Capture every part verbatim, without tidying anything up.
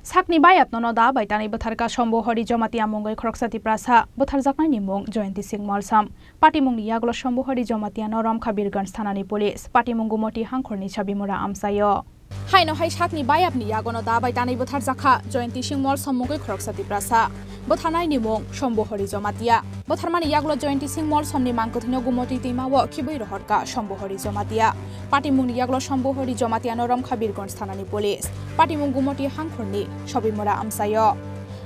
Sakni bayapno no da bai tanwi bwtharkha Shambhu Hari Jamatia mungwi khoroksa Tiprasa, bwtharjaknaini mung Jayanti Singh Molsom. Patimungni yagulo Shambhu Hari Jamatia no romkha Birganj thanani police. Patimung Gumoti hangkhorni Sabimura amchaio. Haino hai sakni bayapni yagono da bai tanwi bwtharjakha Jayanti Singh Molsom mungwi khoroksa Tiprasa. Bwtharnaini mung Shambhu Hari Jamatia. Bwtharmani yagulo Jayanti Singh Molsomni mangkwthwino Gumoti twimao khibwi rohorkha Shambhu Hari Jamatia. Patimungni yagulo Shambhu Hari Jamatia no romkha Birganj thanani police. Patimung Gumoti hangkhorni Sabimura amchaio.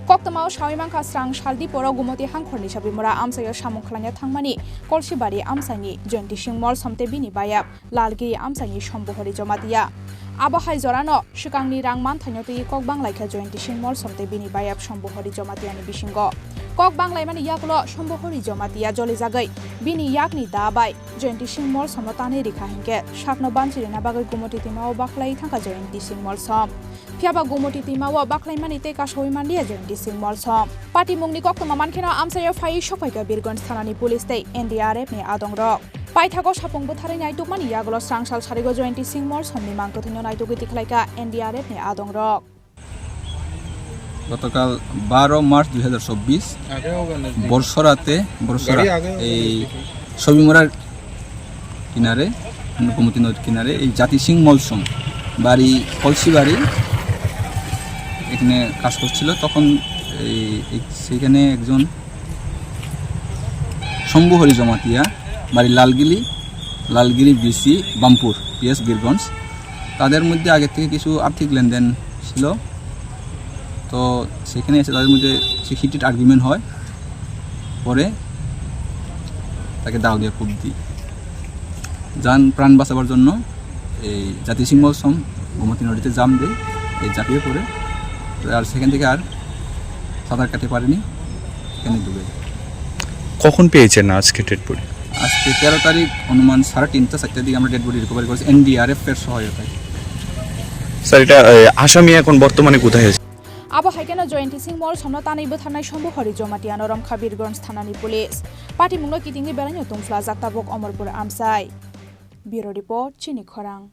Koktwmao sawi mankha srang sal diporo Gumoti hangkhorni Sabimura amchaio samung khlaina thangmani Kolsibari amchaini Jayanti Singh Molsom tei bini bayap Lalgiri amchaini Shambhu Hari Jamatia. Abo hai jorano swkangni rang manthaino twi kok banglaikha Jayanti Singh Molsom tei bini bayap Shambhu Hari Jamatiani bisingo. Kok banglaimani yagulo Shambhu Hari Jamatia jolijagwi bini yakni da bai Jayanti Singh Molsomno tanwi rikha hinkhe sakno banchi rina bagwi Gumoti twimao baklai thangkha Jayanti Singh Molsom. Phiyaba Gumoti twimao baklaimani tei kasawi manliya Jayanti Singh Molsom. Patimungni koktwma mankheno amchaio phaiwi sokphaikha Birganj thanani police tei N D R F ni adongrok. Paithago sapung bwtharwi naitukmani yagulo srang sal sarigo Jayanti Singh Molsomni mangkwthwino naitugwi tikhlaikha N D R F ni adongrok. গতকাল বারো মার্চ দুই হাজার চব্বিশ, বর্ষরাতে, বর্ষরা এই ছবিমুড়ার কিনারে, গোমতী নদীর কিনারে এই জাতি সিং মলসম, বাড়ি কলসিবাড়ি, এখানে কাজ করছিল। তখন এই, এই, সেইখানে একজন শম্ভু হরি জমাতিয়া, বাড়ি লালগিলি, লালগিরি বিসি বামপুর, পিএস বীরগঞ্জ। তাদের মধ্যে আগে থেকে কিছু আর্থিক লেনদেন ছিল। তো সেখানে এসে তাদের মধ্যে কিছু হিটেড আর্গুমেন্ট হয়। পরে তাকে দাও দিয়ে কুপ দিই। যান প্রাণ বাঁচাবার জন্য এই জাতি সিং মলসম গোমতী নদীতে জাম দেয়। এই ঝাঁপিয়ে পড়ে। তো আর সেখান থেকে আর সাঁতার কাটতে পারেনি, সেখানে ডুবে যায়। কখন পেয়েছেন আজকে ডেড বডি? আজকে তেরো তারিখ অনুমান সাড়ে তিনটা চারটার দিকে আমরা ডেড বডি রিকভারি করেছি এনডিআরএফ এর সহায়তায়। স্যার, এটা, এ, আসামি এখন বর্তমানে কোথায় আছে? Abo hai kheno Jayanti Singh Molsomno tanwi bwtharnai Shambhu Hari Jamatiano romkha Birganj thanani police. Patimungno kitingwi belaino tungphlajak tabuk Omorpur amchai. Bureau Report, Chini Khorang.